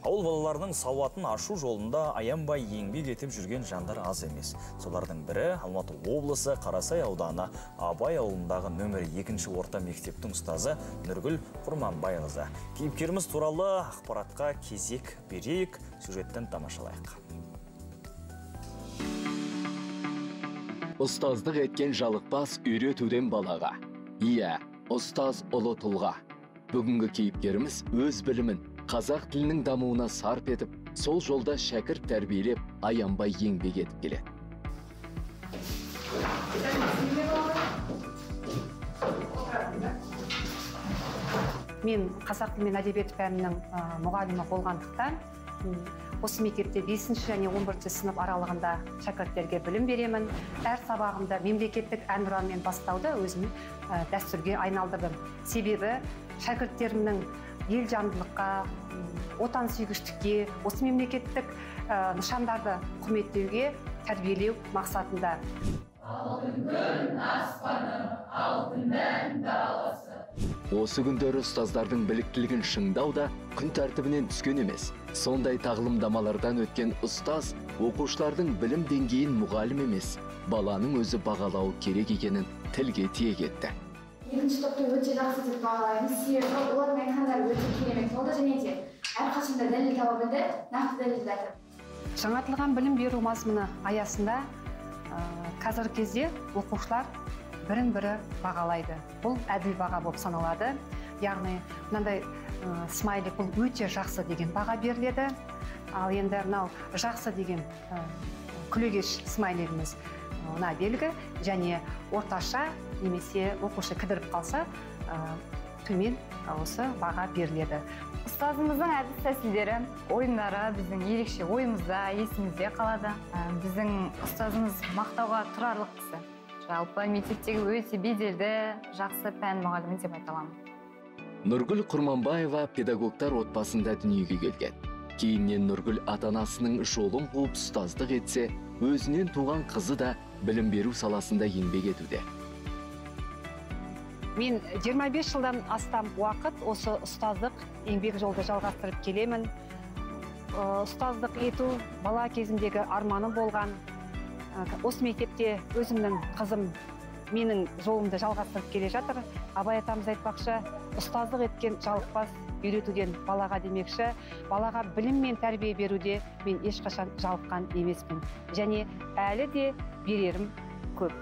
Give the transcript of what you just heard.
Ауыл балаларының сауатын ашу жолында аянбай еңбек етіп жүрген жандар аз емес. Солардың бірі Алматы облысы Қарасай ауданы Абай ауылындағы нөмірі 2 орта мектептің ұстазы Нұргүл Құрманбайқызы. Кейіпкеріміз туралы ақпаратқа кезек берейік, сюжеттен тамашалайық. Ұстаздық еткен жалықпас үйретуден балаға. Иә, ұстаз ұлы тұлға. Бүгінгі кейіпкеріміз өз білімін қазақ тілінің дамуына сарп етіп, сол жолда шәкірт тәрбиелеп, аянбай еңбек етіп келеді. Мен қазақ тілі мен әдебиет пәнінің мұғалімі болғандықтан, осы мектепте 5 және 11 сынып аралығында шәкірттерге білім беремін. Әр сабағымда мемлекеттік әнұранмен бастауды өзім дәстүрге айналдырдым. Себебі шәкірттерімнің ел жандылыққа, отансүйгіштікке, осы мемлекеттік нышандарды құрметтеуге тәрбиелеу мақсатында. Алтын күн аспаны, алтын дән даласы. Осы күндері ұстаздардың біліктілігін шыңдау да күн тәртібінен түскен емес. Сондай тағылымдамалардан өткен ұстаз оқушылардың білім деңгейін мұғалім емес, баланың өзі бағалауы керек екенін тілге тиек етті. Екінші топты өте жақсы деп бағалаймыз, себебі олардың айтқандары өте керемет болды және де әрқашанда дәлел таба білді, нақты дәлелді айтады. Жаңартылған білім беру мазмұны аясында қазіргі кезде оқушылар бірін-бірі бағалайды. Бұл әділ баға болып саналады. Яғни мынандай смайлик бұл өте жақсы деген баға беріледі. Ал енді мынау жақсы деген күлегеш смайлигіміз мына белгі және орташа немесе оқушы кідіріп қалса төмен осы баға беріледі. Ұстазымыздың әдіс тәсілдері, ойындары біздің ерекше ойымызда, есімізде қалады. Біздің ұстазымыз мақтауға тұрарлық кісі. Жалпы мектептегі өте беделді, жақсы пән мұғалімі деп айта аламын. Нұргүл Құрманбаева педагогтар отбасында дүниеге келген. Кейіннен Нұргүл ата-анасының жолын қуып ұстаздық етсе, өзінен туған қызы да білім беру саласында еңбек етуде. Мен 25 жылдан астам уақыт осы ұстаздық еңбек жолды жалғастырып келемін. Ұстаздық ету бала кезімдегі арманым болған. Осы мектепте өзімнің қызым менің жолымды жалғастырып келе жатыр. Абай атамыз айтпақшы, ұстаздық еткен жалықпас үйретуден балаға демекші, балаға білім мен тәрбие беруде мен ешқашан жалыққан емеспін. Және әлі де берерім көп.